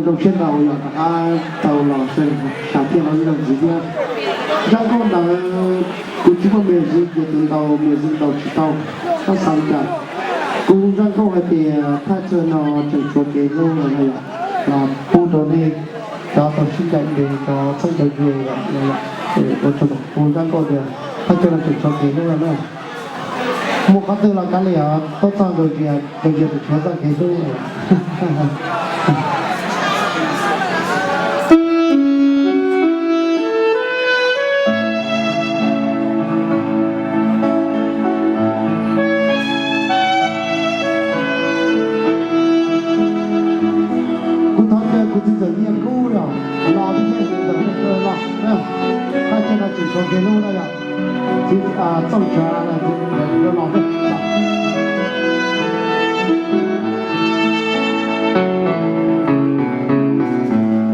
Zoo siab ntau yog rov qab tau los sawv daws thiaj los zoo ntxiv thiab. Zaj nkauj ntawd kuv tsis muaj music ces tus ntaus music ntaus tsis tau, koj xav li cas? Kuv zaj nkauj hais tias thaj chaw no tseem tshuav kev hlub no yom, los pub rau nej cov tau sib ncaim ntes cov txheeb cov ze yom, ua tsaug. Kuv zaj nkauj tias thaj chaw no tseem tshuav kev hlub no na. Mus qhov twg los kav liam, tuaj txog Nkaus Zias, Nkaus Zias tseem tshuav txoj kev hlub. Kuv thov caw kuv txiv ntxawm Nyiaj Kub los, los tib neeg txiv ntxawm Nyiaj Kub los, thaj chaw no tseem tshuav kev hlub no yom. Txiv Txooj Tshav los, los.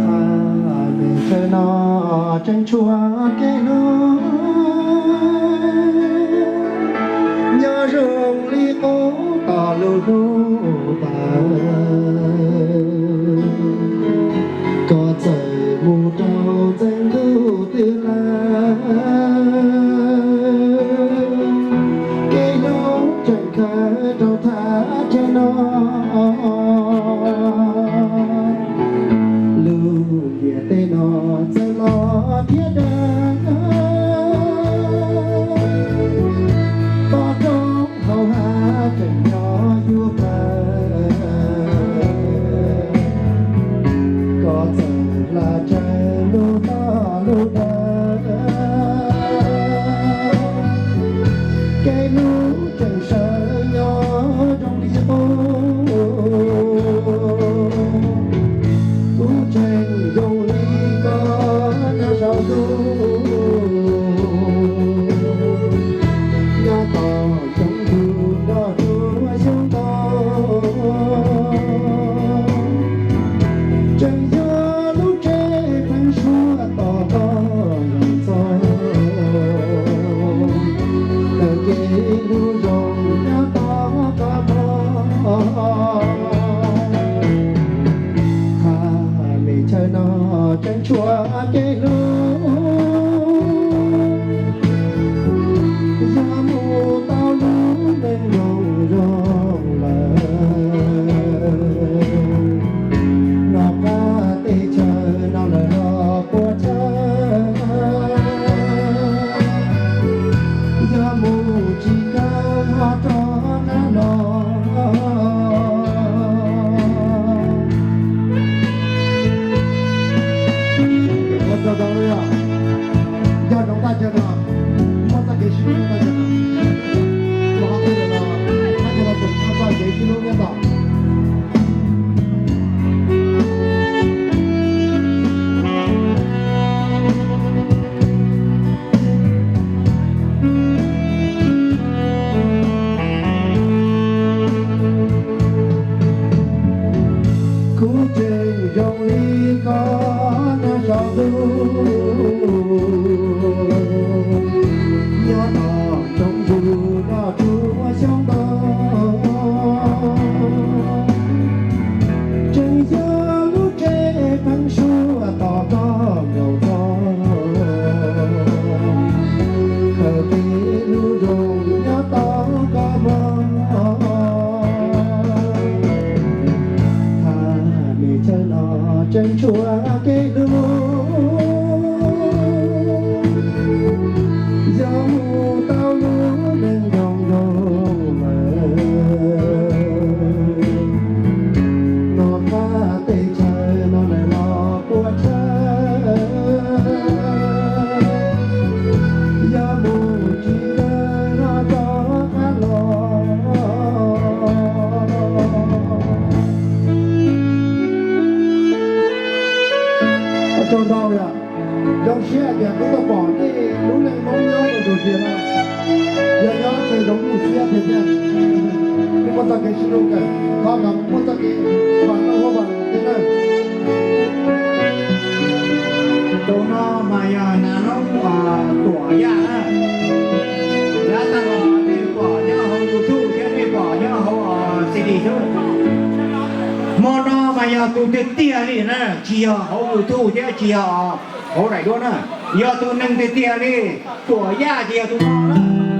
Thaj mej chaw no tseem tshuav kev hlub, nyob zoo li qub tos lub hlub tawv. Koj txawm mus rau txeev ntuj twg lawm, kev hlub tseem khawb rau thaj chaw no. Lub ntiaj teb no txawm los thiab dav, toj roob hauv hav tseem nyob yuav pawg. Koj txawm hla tsaws lub toj lub daw, kev hlub tseem sawv nyob zoo li qub. Kuv tseem zoo li koj nyob saum ntuj, nyob tos coob tus nrog rua xyoob ntoo. Tseem yog lub tsev pheeb suab tos koj los txog, kawm kev hlub zoo nyob tos koj mog. Thaj mej chaw no tseem tshuav kev hlub, yog mus tau lub neej zoo zoo lawm, noj qab teb chaws no lawm los puas tsawg. Yog mus tsis kawg ho rov qab los. Ua tsaug ntau, nco ntsoov thaj chaw no muaj txoj kev sib hlub, thaj chaw no, ua qhov twg los thaj chaw no tseem muaj txoj kev sib hlub nyob tos. Kuv tseem zoo li koj nyob saum ntuj, nyob tos coob tus nrog rua xyoob ntoo. Tseem yog lub tsev pheeb suab tos koj nkaus txog, kawm kev hlub zoo nyob tos koj mog. Thaj mej chaw no tseem tshuav kev hlub, yog mus tau lub neej zoo zoo lawm, noj qab teb chaws no lawm los puas tsawg. Yog mus tsis kawg no rov qab los. Ua tsaug ntau, zoo siab hais tias kuv tau pom nej lub neej Hmoob nyob rau Nkaus Zias no, yog nyob tseem zoo lub siab tiag tiag. Nej muaj txoj kev sib hlub kawg, thov kom muaj txoj kev vam meej huaj vam tiag nawb. Tus no mas yog Nas Noob Tuam Yaj na. Yav tag los nej pom nyob hauv YouTube thiab nej pom nyob hauv C D xwb. Hmo no mas yog tus Tiag li na, tsis yog hauv YouTube thiab tsis yog hauv daim duab na, yog tus neeg tiag tiag li, Tuam Yaj ces yog tus no na.